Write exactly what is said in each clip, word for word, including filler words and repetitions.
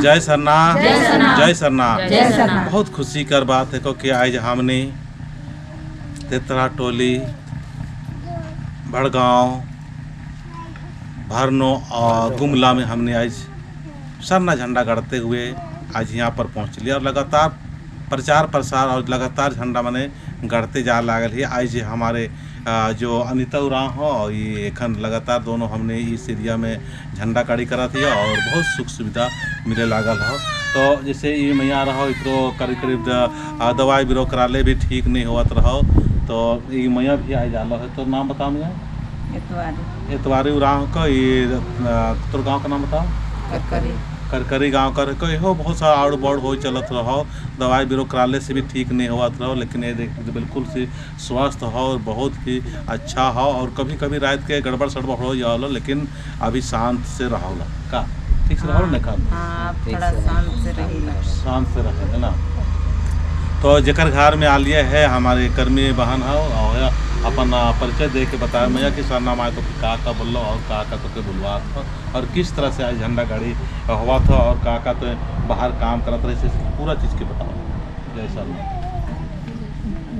जय सरना। जय सरना। जय सरना। जय सरना। बहुत खुशी कर बात है, क्योंकि आज हमनी तेतरा टोली, भड़गांव, भरनो और गुमला में हमनी आज सरना झंडा गड़ते हुए आज यहाँ पर पहुँचली और लगातार प्रचार प्रसार और लगातार झंडा मने गड़ते जा लागल ही। आज हमारे, आ, जो अनिता उराँव हो, ये एखन लगातार दोनों हमने इस area में झंडा गाड़ी करत ही और बहुत सुख सुविधा मिले लागल हो। तो जैसे ई मइया रहो, एकरो करीब करीब द-, आ, दवाई बिरो कराले भी ठीक नहीं होवत रहो, तो ई मइया भी आए जालो है। तो नाम बताओ मइया? एतवारी। एतवारी उराँव को, ई, आ, तोर गाँव का नाम बताओ? करकरी। करकरी गाँव कर को, इहो बहुत सा आड़ बड़ हो चलत रहो, दवाई बिरो कराले से भी ठीक नहीं होवत रहो, लेकिन ये देख बिल्कुल से स्वस्थ हो और बहुत ही अच्छा हो। और कभी-कभी रात के गड़बड़ सड़बड़ हो जावलो, लेकिन अभी शांत से रहोला का? ठीक से रहो ना का? हाँ, अब ठीक थोड़ा से रहो। शांत से रही। शांत से रहे, है ना? तो जेकर घर में आलिया है, हमारे कर्मी बहन हो, और अपन, आ, परिचय दे के बताए मइया कि सरना माय तो का का बोलो और का का तो के बुलवात हो और किस तरह से आज झंडा गाड़ी होवत हो और का का तो बाहर काम करत रहे, से पूरा चीज के बताओ। जय सरना।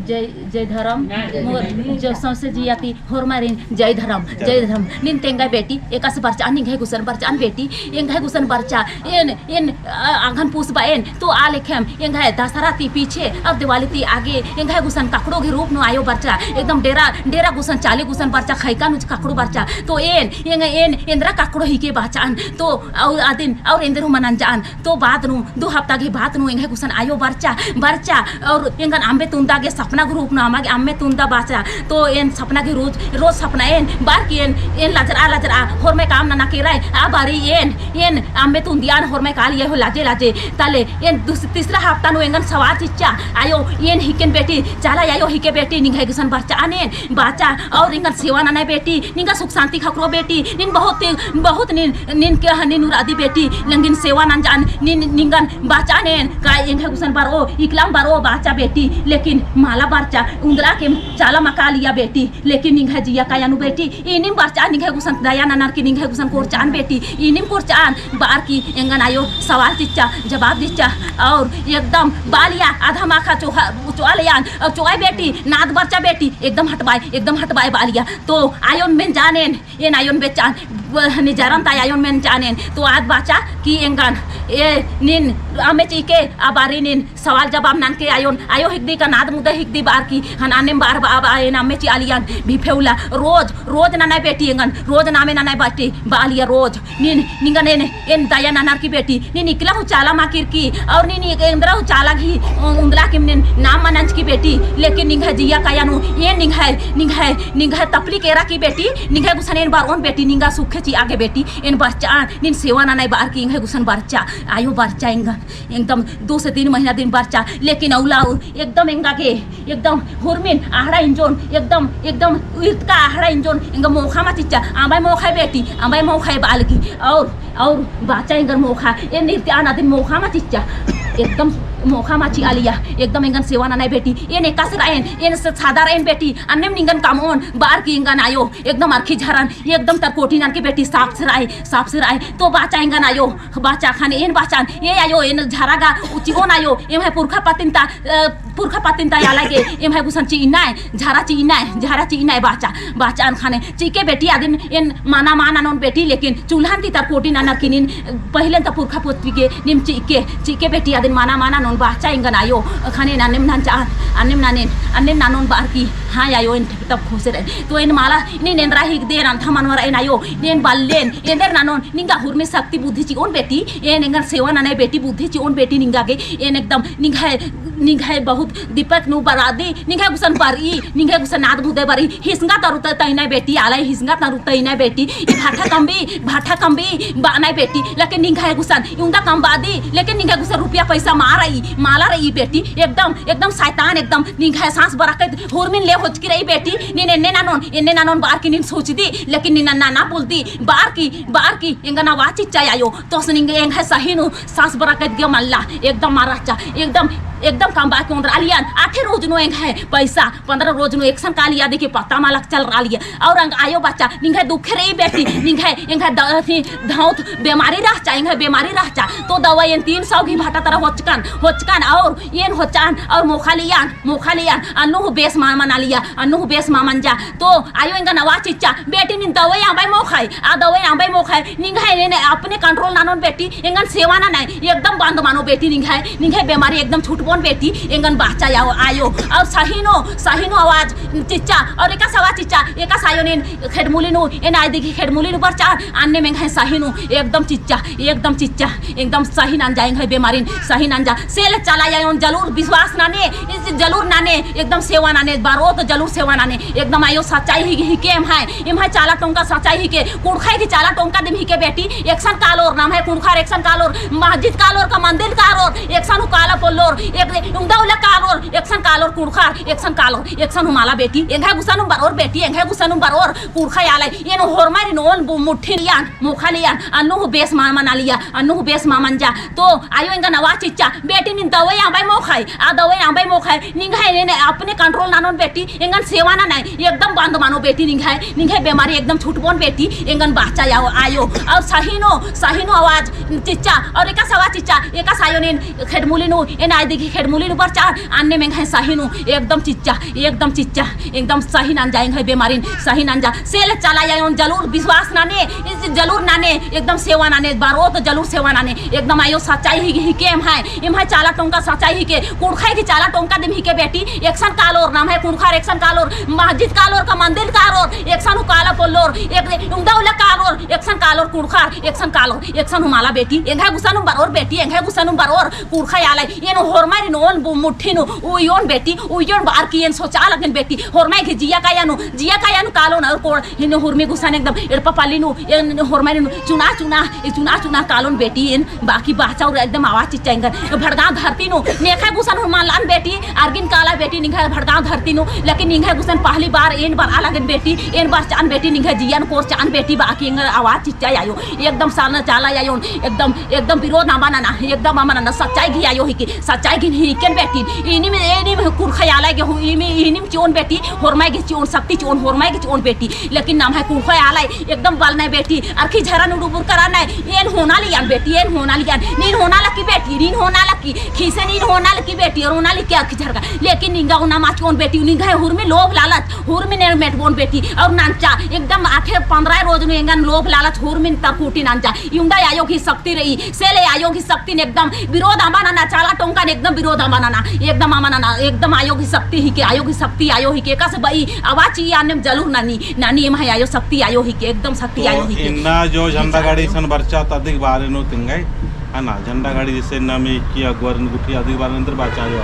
जय, जय धरम। मोर जो सौंसे जिया ती होरमारिन जय धरम, जय जय धरम। नीन तेंगा बेटी, एकासे बरचा, निंग्है गुसन बरचा, बेटी, एंग्है गुसन बरचा, एन, एन, अ, अगहन पूस बा एन, तो आ लेखेम, एंग्है दसहरा ती पीछे, और दिवाली ती आगे, एंग्है गुसन ककड़ो गे रूप नू आयो बरचा, एकदम डेरा, डेरा गुसन, चाले गुसन बरचा, खैका नू ककड़ो बरचा, तो एन, एंग, एन, एन्दरा ककड़ो हिके बाचान, तो, और आदिन, और एन्देर हूँ मना नंजान, तो बाद नू, दो हफ्ता गे बाद नू एंग्है गुसन आयो बरचा, बरचा, और एंगन अम्बे तुन्दा गे सपना गे रूप नू अमा गे अम्बे तुन्दा बाचा, तो एन सपना गे रोज, रोज सपना एन, बअर की एन, एन लजरआ, लजरआ, होरमय काम नना केरय, आ बारी एन, एन अम्बे तुन्दियान होरमय काली आयो लजे, लजे, तले एन दुस-, तीसरा हफ्ता नू एंगन सवाल चिच्चा, आयो, एन हिकेन बेटी, चाला आयो हिके बेटी, निंग्है गुसन बरचा आनेन, बाचा, और एंगन सेवा ननय बेटी, निंगा सुख शांति ख़क्खरो बेटी, नीन बहुत, बहुत नीन, नीन के ह-, नीन उरादी बेटी, लंगिन सेवा नंजान, नीन, निंगन बाचान एन, का एंग्है गुसन बरओ, इकलाम बरओ बाचा बेटी, लेकिन मला बरचा, उन्दरा के चाला मका लिया बेटी, लेकिन निंग्है जिया काया नू बेटी, इनिम बरचा, निंग्है गुसन दया ननर की निंग्है गुसन कोरचान बेटी, इनिम कोरचान, बअर की एंगन आयो सवाल चिच्चा, जवाब चिच्चा, और एकदम बालिया, आधा माखा चोहा, चोआ लेयान, और चोआय बेटी, नाद बरचा बेटी, एकदम हटबाय, एकदम हटबाय बालिया। तो आयोन मेन जानेन, एन आयोन बेचान, ब-, निजारन ता आयोन मेन जानेन। तो आद बाचा कि एंगन, ए, नीन, अम्मे चिके, आ बारी नीन सवाल जवाब ननके आयोन, आयो हिकदी का नाद मुदा हिकदी बअर की, हन अन्नेम बअर बा, बा, एन अम्मे चिआलियन, बिफे उल्ला, रोज, रोज ननय बेटी एंगन, रोज नामे ननय बेटी, बालिया रोज। नीन, निंगन एन, एन दया ननर की बेटी, नीन इकला हूँ चाला माकिर की, और नीन एक एन्दरा हूँ चाला गही, उ-, उन्दला की नीन नाम मनंज की बेटी, लेकिन निंग्है जिया काया नू, एन निंग्है, निंग्है, निंग्है तपली केरा की बेटी, निंग्है गुसन एन बरओन बेटी, निंगा सुखे चिआ गे बेटी, एन बरचा, नीन सेवा ननय बअर की एंग्है गुसन बरचा, आयो बरचा एंगन, एकदम दो से तीन महीना दिन बरचा, लेकिन अउला एकदम एंगा गे, एकदम हुरमिन अहड़ा इंजोन, एकदम, एकदम इर्तका अहड़ा इंजोन, एंगा मोखा मा चिच्चा, अम्बय मोखय बेटी, अम्बय मोखय बालगी, और, और बाचा एंगर मोखा, एन इर्तियान अदिन मोखा मा चिच्चा, एकदम मोखा मा चिआलिया, एकदम एंगन सेवा ननय बेटी, एन एकासे रअन, एन स-, सादा रअन बेटी, अन्नेम निंगन कमओन, बअर की एंगन आयो, एकदम अरखी झरन, एकदम तरकोटी ननके बेटी, साफ से रअय, साफ से रअय, तो बाचा एंगन आयो, बाचा ख़ने एन बाचान, ए आयो, एन झरा गा चिओन आयो, एम्है पुरखा पतिन ता, अ, पुरखा पतिन ता आला गे, एम्है गुसन चिअनय, झरा चिअनय, झरा चिअनय बाचा, बाचान ख़ने, चिके बेटी अदिन एन मना मा ननोन बेटी, लेकिन चूल्हन ती तरकोटी ननर की नीन, पहिले ता पुरखा पति गे नीम चिके, चिके बेटी अदिन मना मा ननोन बाचा एंगन आयो, ख़ने अन्नेम नंजा, अन्नेम ननेन, अन्नेम ननोन बअर की, हाँ आयो एन तब खुश रअन। तो एन मला, नीन एन्दरा हिकदय, एन अंधा मनवा रअन आयो, नीन बल्लेन, एन्देर ननोन, निंगा हुरमी शक्ति बुद्धि चिओन बेटी, एन एंगन सेवा ननय बेटी, बुद्धि चिओन बेटी निंगा गे, एन एकदम निंग्है, निंग्है बहुत दीपक नू बरादी, निंग्है गुसन बरई, निंग्है गुसन नाद मुदय बरई, हिसंगा तरु त-, तइनय बेटी, आलय हिसंगा तरु तइनय बेटी, ई भाठा कम्बी, भाठा कम्बी, बअनय बेटी, लेकिन निंग्है गुसन, उन्दा कम बादी, लेकिन निंग्है गुसन रुपया पैसा मा रई, मला रई बेटी, एकदम, एकदम शैतान, एकदम निंग्है सांस बरकत, हुरमिन ले होचकी रई बेटी, नीन एन्ने ननोन, एन्ने ननोन बअर की नीन सोचदी, लेकिन नीन ना, ना बोलदी, बअर की, बअर की, एंगन आवाज चिच्चा आयो, तोस निंग्है एंग्है सही नू सांस बरकत गे मल्ला, एकदम मल रहचा, एकदम एकदम कमआ के ओन्द्रआ लियन, आठे रोज नू एंग्है पैसा, पन्द्रह रोज नू एकसन काली आदि के पता मलक चलरआ लिया। और एंग्है आयो बाचा, निंग्है दुखे रई बेटी, निंग्है, एंग्है द-, अथी धौत बेमारी रहचा, एंग्है बेमारी रहचा। तो दवाई एन तीन सौ गही भाटा तरा होचकन, होचकन और एन होचान और मोखा लियन, मोखा लियन, अन्नु हूँ बेस मा मना लिया, अन्नु हूँ बेस मा मंजा। तो आयो एंगन आवाज चिच्चा, बेटी नीन दवाई अम्बय मोखय, आ दवाई अम्बय मोखय, निंग्है एन अपने control ननोन बेटी, एंगन सेवा ननय, एकदम बंद मनो बेटी निंग्है, निंग्है बेमारी एकदम छुटबोन बेटी, एंगन बाचा आयो, आयो। और सही नू, सही नू आवाज चिच्चा, और एकासे आवाज चिच्चा, एकासे आयो नीन खेड़मुली नू, एन आय देखी खेड़मुली नू बरचा, अन्नेम एंग्है सही नू, एकदम चिच्चा, एकदम चिच्चा। एकदम सही नंजा, एंग्है बेमारिन सही नंजा। से ले चाला आयोन जलूर विश्वास नने, इस जलूर नने, एकदम सेवा नने, बरओ तो जलूर सेवा नने। एकदम आयो सच्चाई ही, हिके एम्है, एम्है चाला टोंका सच्चाई हिके, कुँड़ुख़य गही चाला टोंका दिम हिके बेटी, एकसन कालोर, नम्है कुँड़ुख़र एकसन कालोर, मस्जिद कालोर का मंदिर कालोर, एकसन हूँ काला पोल्लोर, एक उंगदा उल्ला कालोर, एकसन कालोर कुँड़ुख़र, एकसन कालोर, एकसन हूँ मला बेटी, एंग्है गुसन हूँ बरओर बेटी, एंग्है गुसन हूँ बरओर, कुँड़ुख़य आलय, एन होरमारिन ओन बु-, मुट्ठी लियन, मोखा लियन, अन्नु हूँ बेस मा मना लिया, अन्नु हूँ बेस मा मंजा। तो आयो एंगन आवाज चिच्चा, बेटी नीन दवाई अम्बय मोखय, आ दवाई अम्बय मोखय, निंग्है एन अपने control ननोन बेटी, एंगन सेवा ननय, एकदम बंद मनो बेटी निंग्है, निंग्है बेमारी एकदम छुटबोन बेटी, एंगन बाचा आयो, आयो। और सही नू, सही नू आवाज चिच्चा, और एकासे आवाज चिच्चा, एकासे आयो नीन खेड़मुली नू, एन आय देखी खेड़मुली नू बरचा, अन्नेम एंग्है सही नू, एकदम चिच्चा, एकदम चिच्चा। एकदम सही नंजा, एंग्है बेमारिन सही नंजा। से ले चाला आयोन जलूर विश्वास नने, इस जलूर नने, एकदम सेवा नने, बरओ तो जलूर सेवा नने। एकदम आयो सच्चाई ही, हिके एम्है, एम्है चाला टोंका सच्चाई हिके, कुँड़ुख़य गही चाला टोंका दिम हिके बेटी, एकसन कालोर, नम्है कुँड़ुख़र एकसन कालोर, मस्जिद कालोर का मंदिर कालोर, एकसन हूँ काला पोल्लोर, एक उंगदा उल्ला कालोर, एकसन कालोर कुँड़ुख़र, एकसन कालोर, एकसन हूँ मला बेटी, एंग्है गुसन हूँ बरओर बेटी, एंग्है गुसन हूँ बरओर, कुँड़ुख़य आलय, एन होरमारिन ओन बु-, मुट्ठी नू, उइयोन बेटी, उइयोन बअर की एन सोचा लगेन बेटी, होरमय गही जिया काया नू, जिया काया नू कालोन और कोड़, हिन हुरमी गुसन एकदम एड़पा पल्ली नू, एन होरमारिन चुना, चुना, ए चुना, चुना कालोन बेटी, एन बाकी बाचा और एकदम आवाज चिच्चा एंगन, भड़गाँव धरती नू, नेखय गुसन हूँ मल्लन बेटी, अरगिन काला बेटी, निंग्है भड़गाँव धरती नू, लेकिन निंग्है गुसन पहली बार एन बरआ लगेन बेटी, एन बरचान बेटी, निंग्है जियन कोरचान बेटी, बाकी एंगन आवाज चिच्चा आयो। एकदम सरना चाला आयोन, एकदम, एकदम विरोध अम्बा नना, एकदम अम्बा नना, सच्चाई गही आयो हिके, सच्चाई गही हिकेन बेटी, इनिम, इनिम कुँड़ुख़य आलय गे हूँ, इनिम, इनिम चिओन बेटी, होरमय गे चिओन, शक्ति चिओन, होरमय गे चिओन बेटी, लेकिन नम्है कुँड़ुख़य आलय, एकदम बलनय बेटी, अरखी झरा नू डुबुर करनय, एन होना लियन बेटी, एन होना लियन, नीन होना लगी बेटी, नीन होना लगी, खीसे नीन होना लगी बेटी, और होना लगी अरखी झरा, लेकिन निंगा ओना मा चिओन बेटी, निंग्है हुरमी लोभ लालच, हुरमी ने मेटबोन बेटी, और नंचा, एकदम आठे पन्द्रह रोज नू एंगन लोभ लालच हुरमिन तरकुटी नंचा। इवंदा आयो गही शक्ति रई, से ले आयो गही शक्तिन एकदम विरोध अम्बा नना, चाला टोंकन एकदम विरोध अम्बा नना, एकदम अम्बा नना, एकदम आयो गही शक्ति हिके, आयो गही शक्ति आयो हिके, एकासे बई आवाज चिई अन्नेम जलूर ननी, ननी एम्है आयो शक्ति आयो हिके, एकदम शक्ति तो आयो हिके। इन्ना जो झंडा गाड़ी इसन बरचा तो अदिक बारे नू तिंगई, है ना, झंडा गाड़ी जैसे नामे की अगुवारिन गुट्ठी अदिक बारे नू बाचा आयो,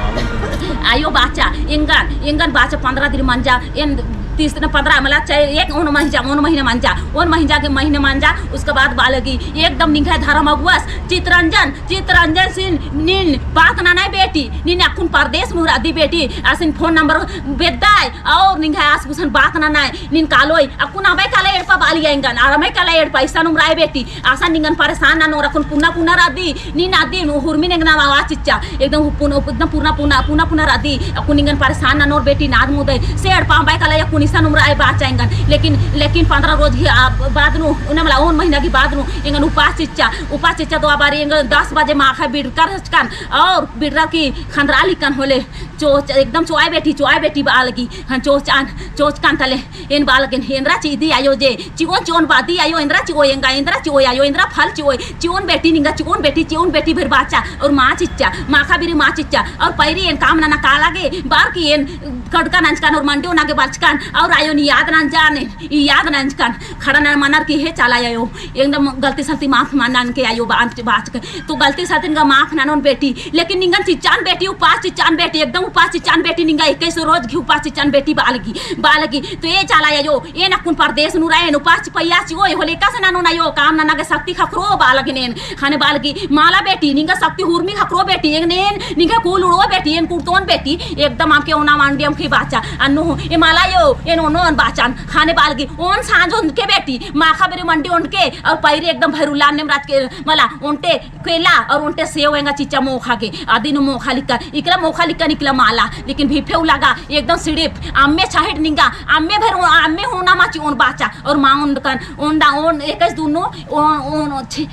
आयो बाचा, एंगन, एंगन बाचा पन्द्रह दिन मंजा, एन तीस दिन पन्द्रह मला चाहे एक ओन महीना, ओन महीना मंजा, ओन महीना के महीना मंजा, उसके बाद बालगी एकदम निंग्है धर्म अगुवस चितरंजन, चितरंजन सिन नीन बात ननय बेटी, नीन अक्कुन परदेस नू रअदी बेटी, आसिन फोन नंबर बेद्दय, और निंग्है आस गुसन बात ननय, नीन कालोय, अक्कुन अबय काला एड़पा बाली एंगन, अरमय काला एड़पा, इसन उमराय बेटी, आसन निंगन परेशान ननोर अक्कुन पुना पुना रअदी, नीन अदी हुरमिन एंगन आवाज चिच्चा, एकदम पुन-, एकदम पुना पुना, पुना पुना रअदी, अक्कुन निंगन परेशान ननोर बेटी नाद मुदय, से एड़पा अबय काला अक्कुन इसन उमराय बाचा एंगन, लेकिन, लेकिन पन्द्रह रोज गही आ, बाद नू, उन्ना मला ओन महीना गही बाद नू, एंगन उपास चिच्चा, उपास चिच्चा तो आ बारी एंगन दस बजे माखा बिड़कर हचकन, और बिड़रा की खंदरा लिकन होले, चो-, एकदम चोय बेटी, चोय बेटी बालगी, हाँ, चोचान, चोचकन तले, एन बालगेन, एन्दरा चिदी आयो जे, चिओन चिओन बादी आयो, एन्दरा चिओय एंगा, एन्दरा चिओय आयो, एन्दरा फल चिओय, चिओन बेटी निंगा, चिओन बेटी, चिओन बेटी भर बाचा, और मा चिच्चा, माखा बिरी मा चिच्चा, और पैरी एन काम नना काला गे, बार की एन कड़का नंजकन और मंडी ओना गे बरचकन, और आयो नी याद नंजान, ई याद नंजकन, खड़ा नन मनर की हे चाला आयो, एकदम गलती सलती माफ ननके आयो बाच, बाचके, तो गलती सलती निंगा माफ ननोन बेटी, लेकिन निंगन चिच्चान बेटी, उपास चिच्चान बेटी, एकदम उपास चिच्चान बेटी, निंगा इक्कीस रोज गही उपास चिच्चान बेटी बालगी, बालगी। तो ए चाला आयो, एन अक्कुन परदेस नू रअन, एन उपास चिपैया चिओय, होले एकासे ननोन आयो, काम नना गे शक्ति ख़क्खरो बालगी नेन, ख़ने बालगी, मला बेटी, निंगा शक्ति हुरमी ख़क्खरो बेटी, एन नेन, निंगा कुल उड़ो बेटी, एन कुड़तोन बेटी, एकदम अमके ओना मंडी, अम की बाचा, अन्नु हूँ, ए मला यो, एन ओनोन बाचान, ख़ने बालगी, ओन साँझ ओन्द के बेटी, माखा बेरी मंडी ओन्द के, और पैरी एकदम भैरुला नेम रात के मला, ओन्टे केला, और ओन्टे सेव एंगा चिच्चा मोखा गे, अदिन मोखा लिक्का, इकला मोखा लिक्का निकला मला, लेकिन भिफे उलागा, एकदम सिड़िप, अम्मे छाहिट निंगा, अम्मे भैर, अम्मे हूँ ना माची ओन बाचा, और माँ ओन्द कन, ओन्दा ओन, एकस दुनो, ओन, ओन, छी,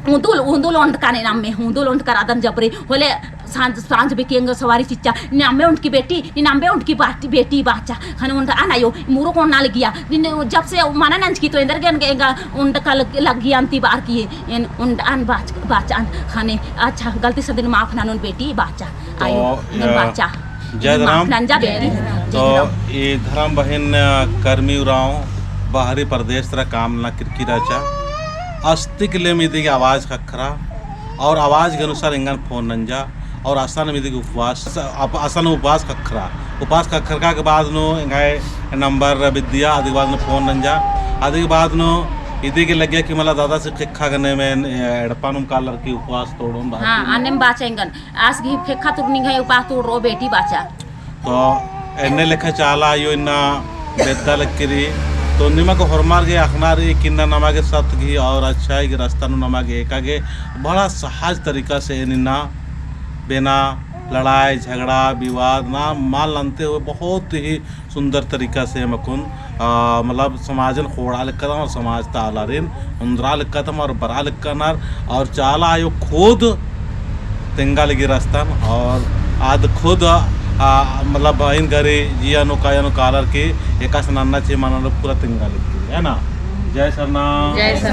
उन्दुल, उन्दुल ओन्द काने नामे, उन्दुल ओन्द कर अदन जबरे, होले सांझ, सांझ बेकी एंगा सवारी चिच्चा, नामे ओन्द की बेटी, नी नामे ओन्द की बाटी, बेटी बाचा, ख़ने ओन्द अन आयो, मुरुक ओन्द ना लगिया, नी जब से मना नंजकी तो एन्देर गे एंगा ओन्द का लग-, लगिया अन्ती बार की, एन ओन्द अन बाच-, बाचा अन, ख़ने अच्छा, गलती से दिन माफ ननोन बेटी बाचा, तो, आयो, नी अ, बाचा, जय नी माफ धरम। नंजा बेटी, जय तो धरम। ई धरम बहिन, अ, कर्मी उराँव बाहरी प्रदेश तरा काम नना किरकी रहचा, अस्तिक लेम इदी गे आवाज ख़क्खरा, और आवाज के अनुसार एंगन फोन नंजा, और असन इदी गे उपवास, अप-, असन उपवास ख़क्खरा। उपवास ख़क्खरका के बाद नू एंग्है नंबर बिद्दिया, अदी के बाद नू फोन नंजा। अदी के बाद नू इदी गे लग्गिया कि मला दादा से ख़ेक्खा गने में, ए, एड़पा नू कालर की उपवास तोड़ोन बाहर हाँ, की। अन्नेम बाचा एंगन। आस गही ख़ेक्खा तुरनी गही उपवास तोड़रओ बेटी बाचा। तो एन्ने लेखा चाला आयो इन्ना बेद्दा लक्की रई। तो निमा गे होरमर गे अख़ना रई कि इन्ना नमा गे सत गही और अच्छाई गही रस्ता नू नमा गे एका गे बड़ा सहज तरीका से एन इन्ना बिना लड़ाई, झगड़ा, विवाद ना मान लानते हुए बहुत ही सुंदर तरीका से एम अक्कुन, आ, मतलब समाजन ख़ोंड़आ लक्कदम और समाज ता आलारिन ओन्द्रा लक्कदम और बरआ लक्कनर और चाला आयो खुद तेंगा लगी रस्तन और आद खुद, आ, मतलब इन घरी जिया नू काया नू कालर की एकासे नन्ना चे मनन पूरा तेंगा लगी, है ना? जय सरना। जय सरना।